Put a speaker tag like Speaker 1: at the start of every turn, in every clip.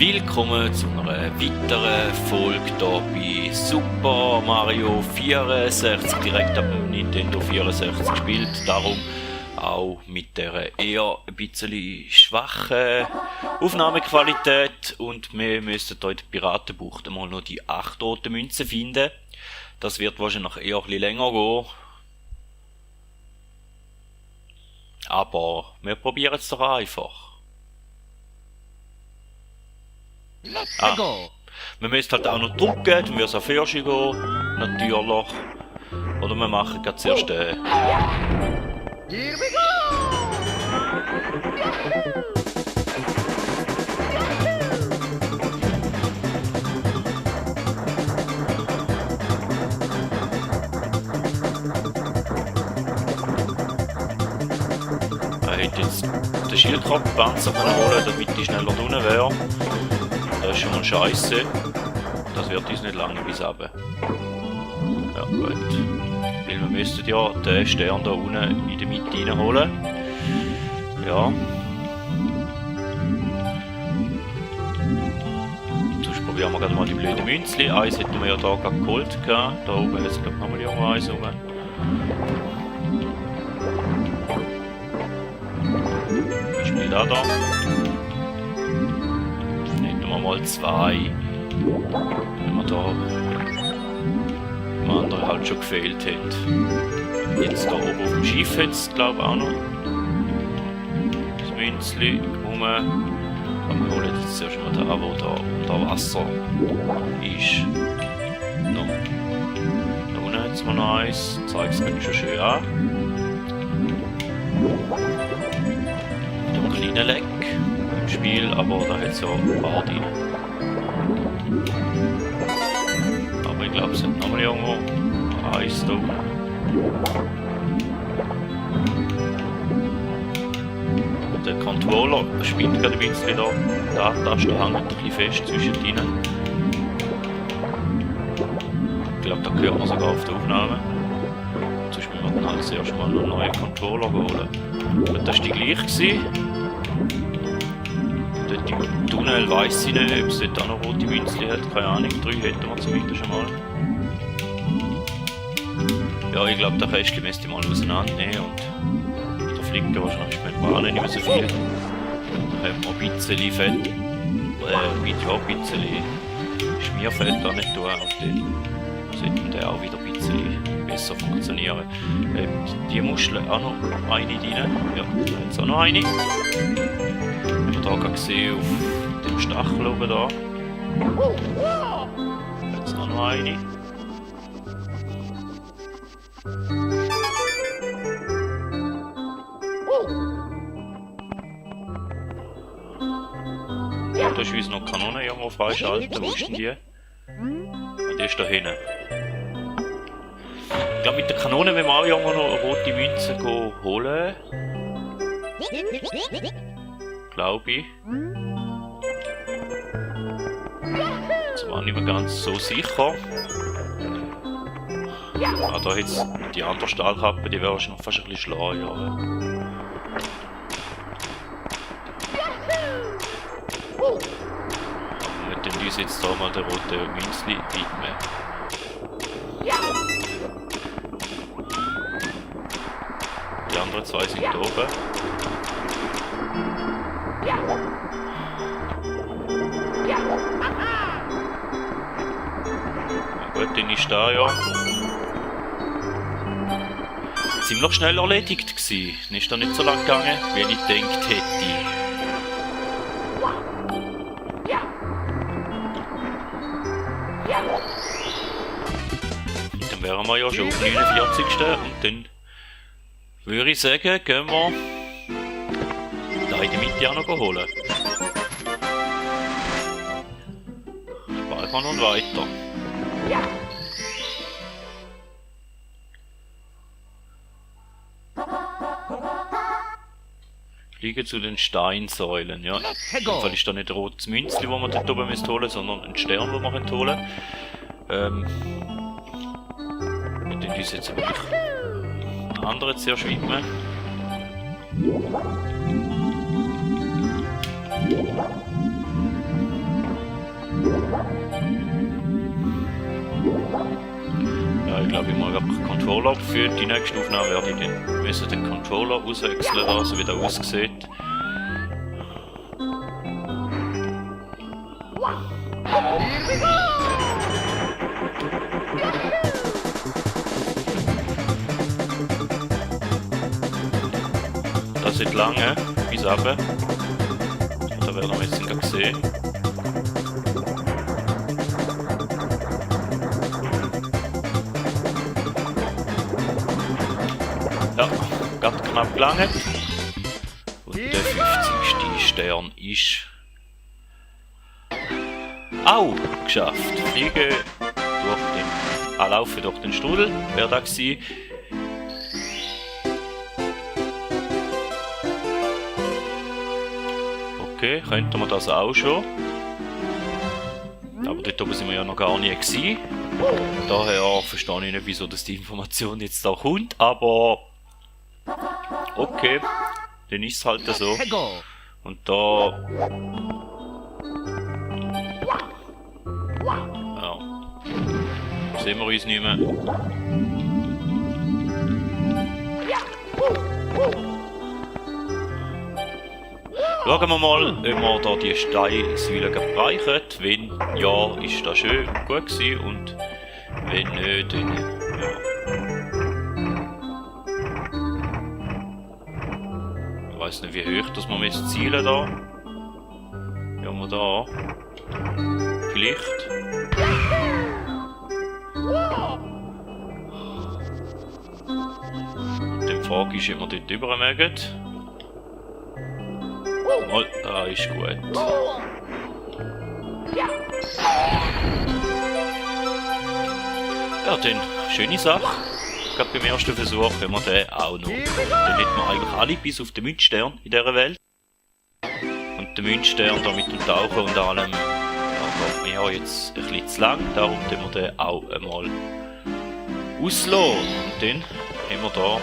Speaker 1: Willkommen zu einer weiteren Folge hier bei Super Mario 64, direkt ab dem Nintendo 64 gespielt, darum auch mit der eher ein bisschen schwachen Aufnahmequalität, und wir müssen hier in der Piratenbucht einmal noch die 8 roten Münzen finden. Das wird wahrscheinlich eher ein bisschen länger gehen. Aber wir probieren es doch einfach. Wir müssen halt auch noch drücken, dann wird es auf Fürsche gehen, natürlich. Oder wir machen gerade zuerst Here we go! Ich hätte jetzt den Schildkrabbenpanzer holen, damit ich schneller unten wäre. Das ist schon mal scheiße. Das wird uns nicht lange bis runter. Ja, gut. Weil wir müssten ja den Stern da unten in der Mitte reinholen. Ja. Sonst probieren wir gerade mal die blöden Münzli. Eins hätten wir ja da gerade geholt. Da oben ist, glaube ich, nochmal irgendwo eins rum. Ich spiele da. Nehmen wir mal 2. Wenn wir da dem anderen halt schon gefehlt hat. Jetzt da oben auf dem Schiff jetzt, glaube ich, auch noch das Münzli rum. Aber wir holen jetzt zuerst mal da, wo da unter Wasser ist. No. Da unten hat es mal noch eins. Zeigt es ganz schon schön an. Da ein kleiner Leck im Spiel, aber da hat es ja ein paar drin. Aber ich glaube, es hat nochmal irgendwo eins da. Der Controller spinnt gerade ein bisschen da. Die A-Taste hängt ein bisschen fest zwischen ihnen. Ich glaube, da hört man sogar auf der Aufnahme. Sonst müssen wir dann halt zuerst mal einen neuen Controller holen. Und das war die gleiche. Dort im Tunnel weiss ich nicht, ob es dort auch noch rote Münzli hat. Keine Ahnung, 3 hätten wir zumindest schon mal. Ja, ich glaube, den Rest müsste ich mal auseinandernehmen und der Flicker wahrscheinlich mit Bahnen nicht mehr so viel. Dann haben wir ein bisschen Fett, ja, ein bisschen Schmierfett da nicht tun, und dann sollte der auch wieder ein bisschen besser funktionieren. Die Muschel auch noch eine drin. Ja, da hat es auch noch eine. Haben wir da gesehen auf dem Stachel oben da. Da hat es auch noch eine. Ja, da ist uns noch Kanone irgendwo freischalten. Wo ist denn die? Die ist da hinten. Ich glaube, mit der Kanone wenn wir auch irgendwo noch eine rote Münze holen. Glaube ich. Jetzt war ich nicht mehr ganz so sicher. Ah, da jetzt die andere Stahlkappe, die wäre wahrscheinlich noch fast ein bisschen schlau, ja. Wir tun uns jetzt da mal den roten Münzli widmen. Die anderen 2 sind da oben. Na gut, dann ist da ja. Ziemlich schnell erledigt gewesen. Dann ist da nicht so lang gegangen, wie ich gedacht hätte. Dann wären wir ja schon am 49. Und dann würde ich sagen, gehen wir da in die Mitte auch noch holen. Speichern und weiter. Fliegen zu den Steinsäulen, ja. In dem Fall ist da nicht ein rotes Münzli, das wir dort oben holen müssen, sondern ein Stern, den wir holen können. Und dann ist jetzt wirklich ein anderer zuerst widmen. Ja, ich glaube, ich muss wirklich Controller für die nächste Aufnahme werde ich dann müssen den Controller auswechseln lassen, wie der aussieht. Das wird lange, bis runter. Da werden wir jetzt gerade sehen. Ja, ganz knapp gelangt. Und der 50. Stern ist... Au! Geschafft! Fliegen durch den... laufen durch den Strudel. Wäre da gewesen. Okay, könnten wir das auch schon. Aber dort oben sind wir ja noch gar nie gewesen. Daher verstehe ich nicht, wieso dass die Information jetzt da kommt, aber... Okay, dann ist es halt so. Und da... Ja. Sehen wir uns nicht mehr. Schauen wir mal, ob wir da die Steinsäule bereichen. Wenn ja, ist das schön und gut gewesen. Und wenn nicht, dann ja. Ich weiss nicht, wie hoch das wir zielen da. Ja, wir da. Vielleicht. Die Frage ist, ob wir dort rüber mögen. Oh, ist gut. Ja, dann, schöne Sache. Gerade beim ersten Versuch haben wir den auch noch. Dann hätten wir eigentlich alle bis auf den Münzstern in dieser Welt. Und der Münzstern da mit dem Tauchen und allem, da geht mir ja jetzt ein bisschen zu lang. Darum tun wir den auch einmal auslassen. Und dann haben wir da...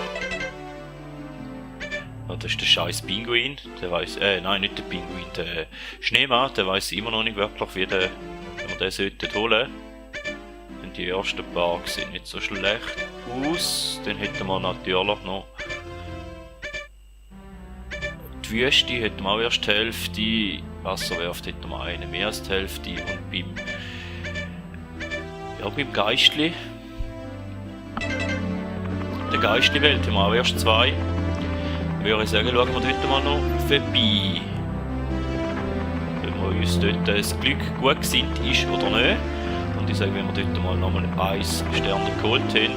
Speaker 1: Das ist der scheiß Pinguin, der weiss, nein, nicht der Pinguin, der Schneemann, der weiss immer noch nicht wirklich, wie der, wenn wir den sollten holen. Und die ersten paar sehen nicht so schlecht aus. Dann hätten wir natürlich noch die Wüste, hätten wir auch erst die Hälfte, Wasserwerft hätten wir eine mehr als die Hälfte und beim Geistli, der Geistli-Welt haben wir auch erst 2. Ich würde sagen, schauen wir dort mal noch vorbei. Wenn wir uns dort das Glück gut gesinnt ist oder nicht. Und ich sage, wenn wir dort mal nochmal 1 Stern geholt haben.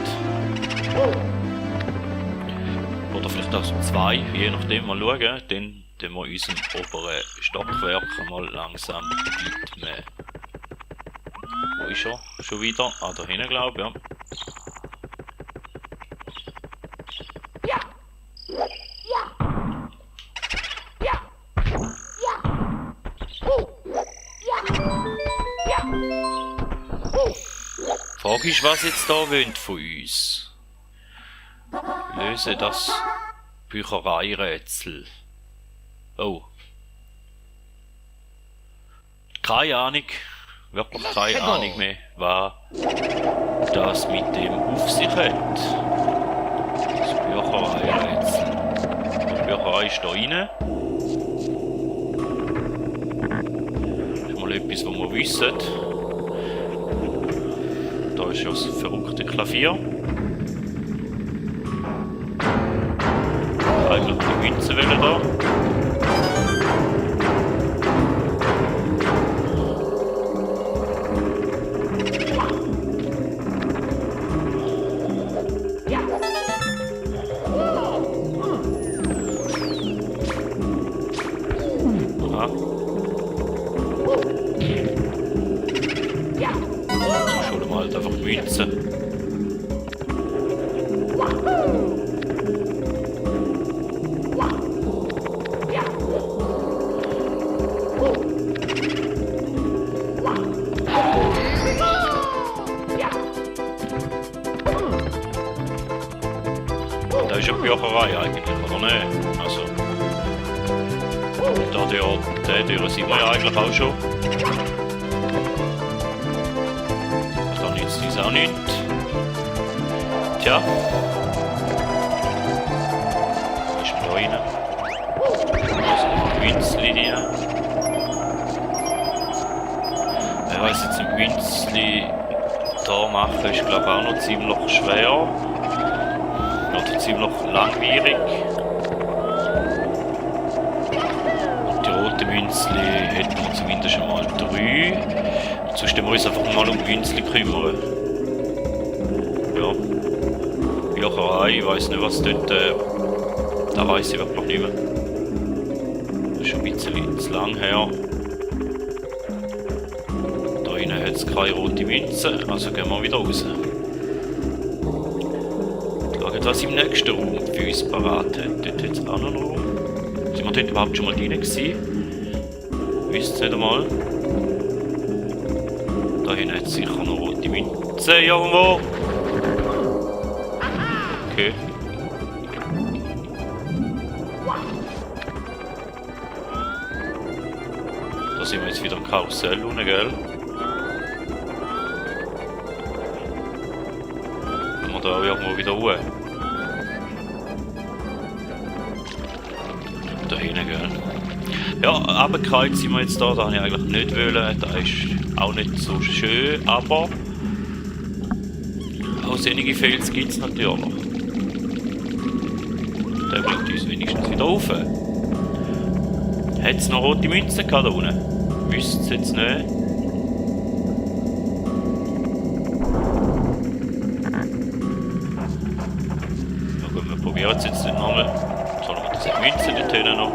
Speaker 1: Oder vielleicht auch 2, je nachdem mal schauen. Dann wir unseren oberen Stockwerk mal langsam widmen. Wo ist er? Schon wieder? Ah, da hinten glaube ich, ja. Die Frage ist, was jetzt da wollt von uns. Löse das Büchereirätsel. Oh. Keine Ahnung, wirklich keine Ahnung mehr, was das mit dem auf sich hat. Das Büchereirätsel. Die Bücherei ist da rein. Das ist mal etwas, was wir wissen. Da ist ja das verrückte Klavier. Eigentlich die Münzenwelle da. Aha. So schauen wir halt einfach Münzen. Da ist eine Bücherei eigentlich, oder nicht? Also, da Tür sind wir ja eigentlich auch schon. Das ist auch nicht. Tja. Was ist denn da rein? Da ist noch ein Winzli hier. Ich weiss jetzt, ein Winzli da machen ist, glaube ich, auch noch ziemlich schwer. Oder ziemlich langwierig. Und die rote Münzli hätten wir zumindest schon mal 3. Sonst müssen wir uns einfach mal um die Münzli kümmern. Ja. Bücherei, ich weiss nicht, was dort. Da weiss ich wirklich nicht mehr. Das ist schon ein bisschen zu lang her. Da hinten hat es keine rote Münze, also gehen wir wieder raus. Schauen, was im nächsten Raum für uns parat hat. Dort hat es auch noch einen Raum. Sind wir dort überhaupt schon mal drin gewesen? Wisst ihr nicht einmal? Da hinten hat es sicher noch rote Münze irgendwo. Okay. Da sind wir jetzt wieder im Karussell unten, gell? Wenn wir da irgendwo wieder hoch. Da hinten, gell? Ja, runtergefallen sind wir jetzt da, da habe ich eigentlich nicht wollen. Da ist auch nicht so schön, aber auch einige Fels gibt es natürlich. Der bringt uns wenigstens wieder rauf. Hat es noch rote Münzen gehabt da unten? Wüsste es jetzt nicht. Ja gut, wir probieren es jetzt nicht nochmal. Jetzt haben wir diese Münzen dort hinten noch.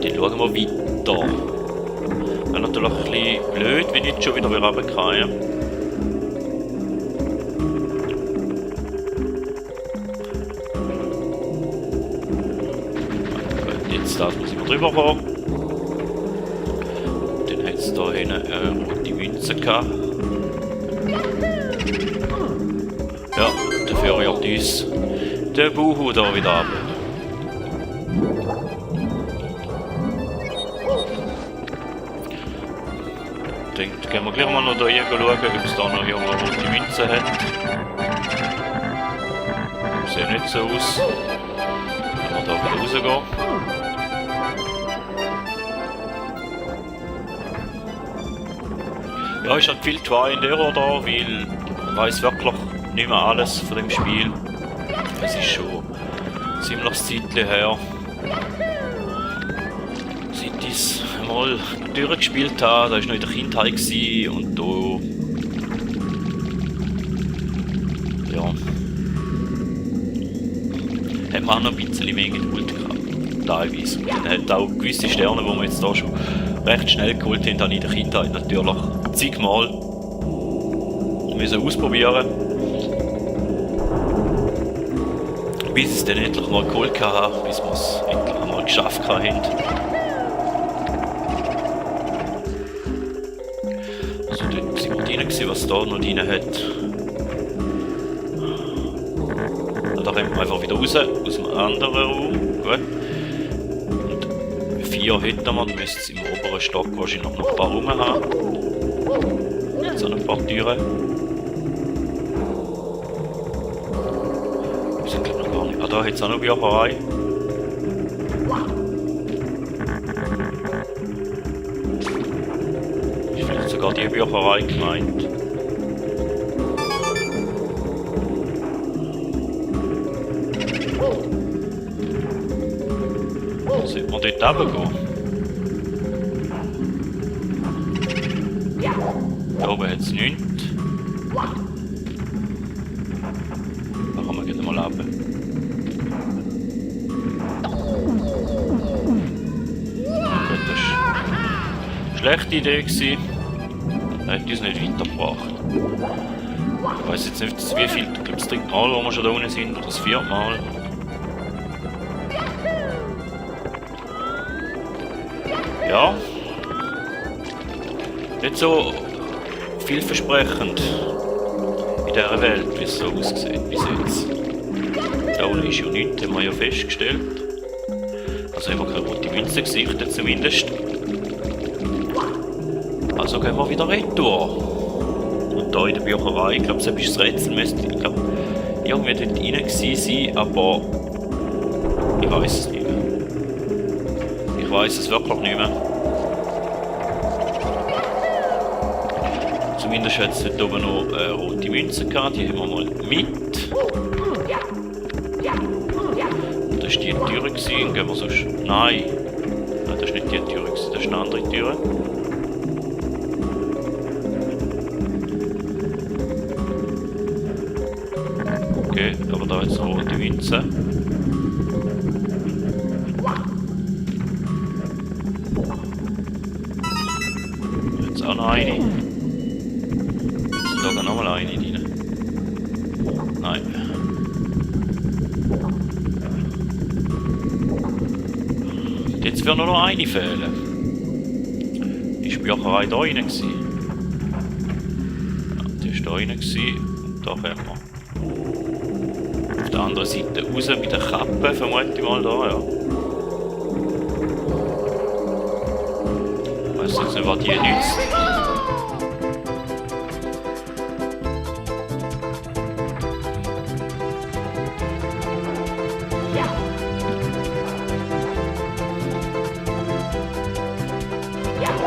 Speaker 1: Dann schauen wir weiter. Wäre natürlich ein bisschen blöd, wenn ich jetzt schon wieder runterfallen. Das muss ich mal drüber fahren. Dann hat es da hinten eine rote Münze gehabt. Ja, dafür rührt uns der Buhu da wieder ab. Dann gehen wir gleich mal noch da schauen, ob es da noch irgendwo rote Münze hat. Sieht nicht so aus. Wenn wir da wieder rausgehen. Ja, ist halt viel Trial and Error da, weil ich weiss wirklich nicht mehr alles von dem Spiel. Es ist schon ziemlich Zeitchen her, seit ich es mal durchgespielt habe. Da war noch in der Kindheit und da... Ja... hat man auch noch ein bisschen mehr Geduld gehabt, teilweise. Und dann hat auch gewisse Sterne, die wir jetzt da schon recht schnell geholt haben, habe ich in der Kindheit natürlich zigmal müssen ausprobieren, bis ich es dann endlich mal geholt habe, bis wir es endlich einmal geschafft haben. Also dort sind wir drin, was da noch drin hat. Und da kommen wir einfach wieder raus, aus dem anderen Raum. Gut. Und 4 hätten wir, dann müsste es im oberen Stock wahrscheinlich noch ein paar rum haben. Jetzt noch ein paar Türen. Wir sind glaube ich noch gar nicht. Ah, da hat es auch noch Bücherei. Ist vielleicht sogar die Bücherei gemeint. Sollte man dort runtergehen? Da oben hat es nichts. Da kann man gleich mal runter. Gut, das war eine schlechte Idee gewesen. Das hat uns nicht weitergebracht. Ich weiss jetzt nicht, wie viel, ich glaube das 3. Mal, wo wir schon da unten sind, oder das 4. Mal. Ja. Nicht so vielversprechend in dieser Welt, wie es so aussieht bis jetzt. Da unten ist ja nichts, haben wir ja festgestellt. Also haben wir keine rote Münze gesichtet zumindest. Also gehen wir wieder retour. hier in der Bücherei. Ich glaube, selbst das Rätsel müsste, ich glaube, irgendwie dort rein gewesen sein, aber ich weiß es nicht mehr. Ich weiß es wirklich nicht mehr. Zumindest hat es dort oben noch rote Münzen gehabt, die haben wir mal mit. Und das war die Tür gewesen, gehen wir sonst... Nein! Nein, das war nicht die Tür gewesen, das ist eine andere Tür. Okay, aber da jetzt noch rote Münzen. Jetzt auch noch eine. Jetzt da nochmal eine rein. Nein. Jetzt wird nur noch eine fehlen. Die Bücherei da rein gewesen. Ja, die ist da rein gewesen. Und da kommen wir. Auf der anderen Seite raus mit der Kappe, vermute ich mal da, ja. Ich weiss jetzt nicht, was die nützt.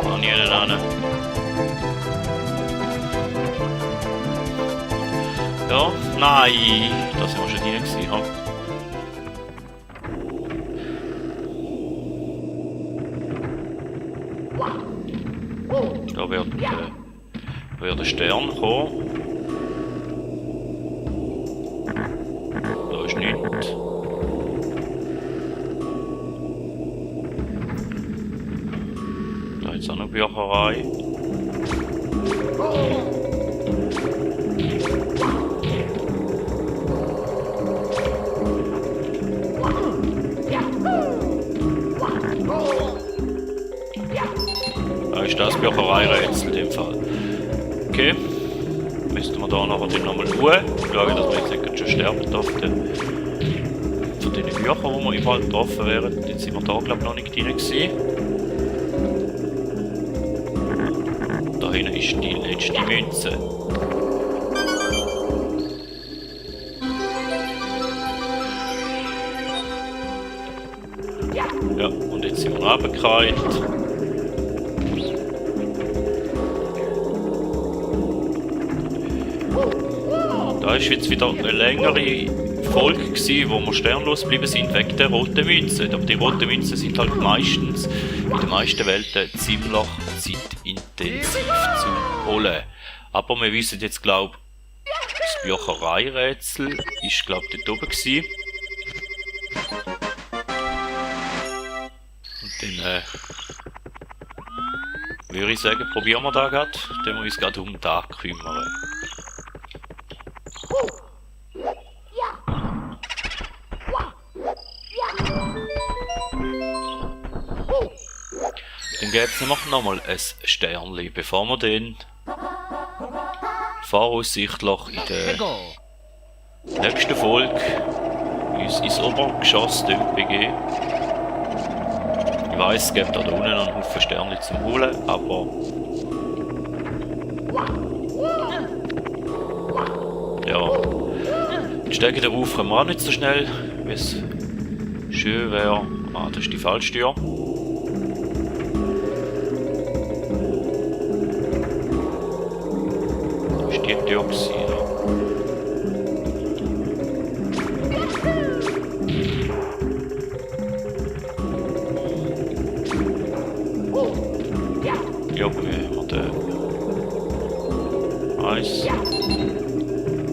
Speaker 1: Noch nie einen an. Ja, nein, da sind wir schon drin gewesen, ha. Da wird der Stern kommen. Da ist nichts. Da ist auch noch Bücherei. Da ist das Bücherei-Rätsel in dem Fall. Okay. Müssten wir da nachher nochmal schauen. Schauen, dass wir jetzt nicht schon sterben dürfen. Von den Büchern, die wir überall getroffen wären. Jetzt sind wir da, glaube ich, noch nicht drin gewesen. Da hinten ist die letzte Münze. Ja, und jetzt sind wir runtergefallen. Da war jetzt wieder eine längere Folge gewesen, wo wir sternlos geblieben sind wegen der roten Münzen. Aber die roten Münzen sind halt meistens in den meisten Welten ziemlich zeitintensiv zu holen. Aber wir wissen jetzt, glaube ich, das Bücherei-Rätsel ist, glaube ich, dort oben gewesen. Und dann würde ich sagen, probieren wir da gerade, dann wir uns gerade um den Tag kümmern. Dann gäbe es nochmal ein Sternli, bevor wir dann voraussichtlich in der nächsten Folge uns ins Obergeschoss begeben. Ich weiss, es gibt da unten noch einen Haufen Sternli zum Holen, aber ja, die Stege darauf kommen wir auch nicht so schnell, wie es schön wäre. Ah, das ist die falsche Tür. Das ist die Tür gewesen, ja. Ja, wie haben wir den? Eins.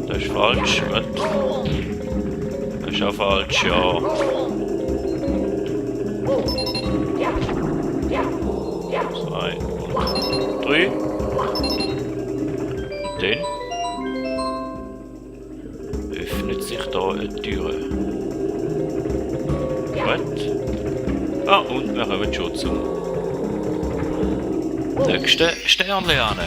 Speaker 1: Das ist falsch, was? Das ist auch falsch, ja. Zwei und drei. Und dann öffnet sich da eine Tür. Gut. Ah, und wir kommen schon zum nächsten Sternli an.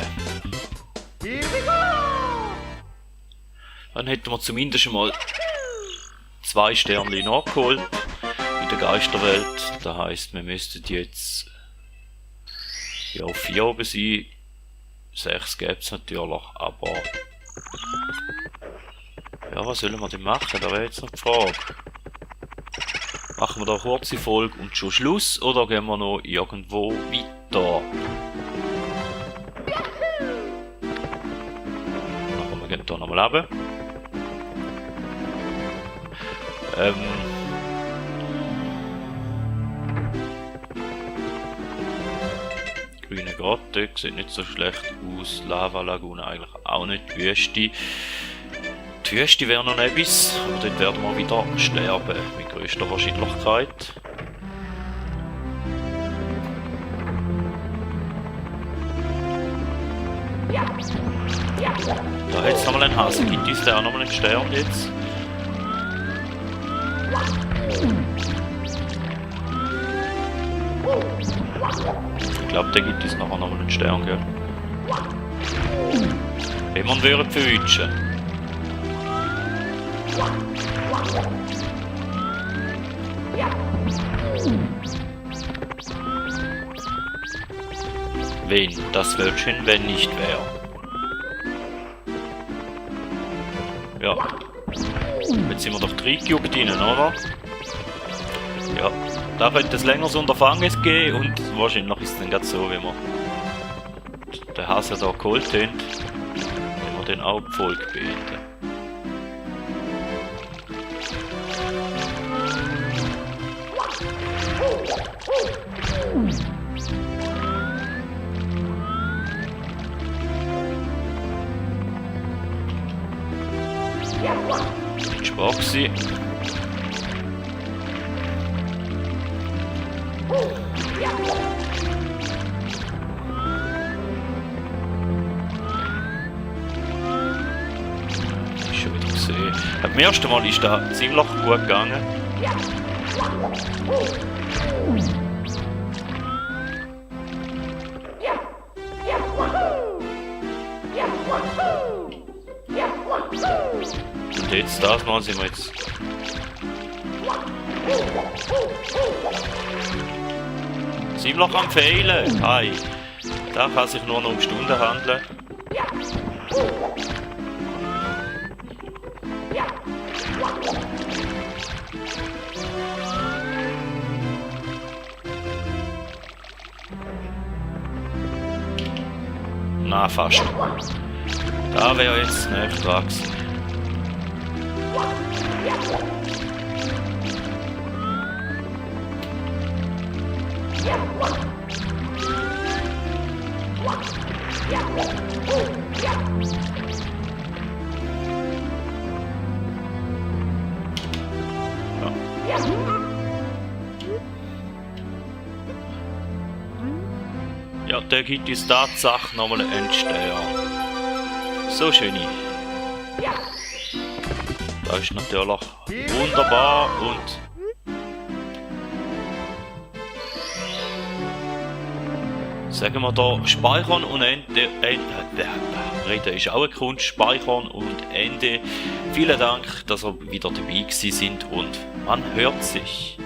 Speaker 1: Dann hätten wir zumindest mal 2 Sternli nachgeholt in der Geisterwelt. Das heisst, wir müssten jetzt ja auf 4 oben sein. 6 gäbe es natürlich, aber... Ja, was sollen wir denn machen? Da wäre jetzt noch die Frage. Machen wir da eine kurze Folge und schon Schluss, oder gehen wir noch irgendwo weiter? Wir gehen hier nochmal runter. Grüne Grotte, sieht nicht so schlecht aus. Lava Lagune eigentlich auch nicht. Die Wüste. Die Wüste wäre noch etwas, aber dort werden wir wieder sterben, mit größter Wahrscheinlichkeit. Da hat es nochmal einen Hase. Gibt uns der auch nochmal einen Stern jetzt? Ich glaube, der gibt uns nachher nochmal einen Stern, gell? Wenn wir ihn würden verwünschen. Wenn das Wörtchen wenn nicht wäre. Ja. Jetzt sind wir doch reingejuckt rein, oder? Ja. Da könnte es längeres Unterfangen geben und wahrscheinlich ist es dann gerade so, wie wir den Hase da geholt haben, wenn wir den auch die Folge beenden. Nicht schwach gewesen. Schon wieder gesehen. Beim ersten Mal ist da ziemlich gut gegangen. Und jetzt, das Mal sind wir jetzt. Ziemlich am Fehlen. Hi. Da kann sich nur noch um Stunden handeln. Na, fast. Da wäre jetzt nicht dran gewesen. Ja, der gibt uns Tatsache nochmal einen Stern. So schön. Das ist natürlich wunderbar und sagen wir da Speichern und Ende. Reden ist auch eine Kunst. Speichern und Ende. Vielen Dank, dass ihr wieder dabei gewesen sind und man hört sich.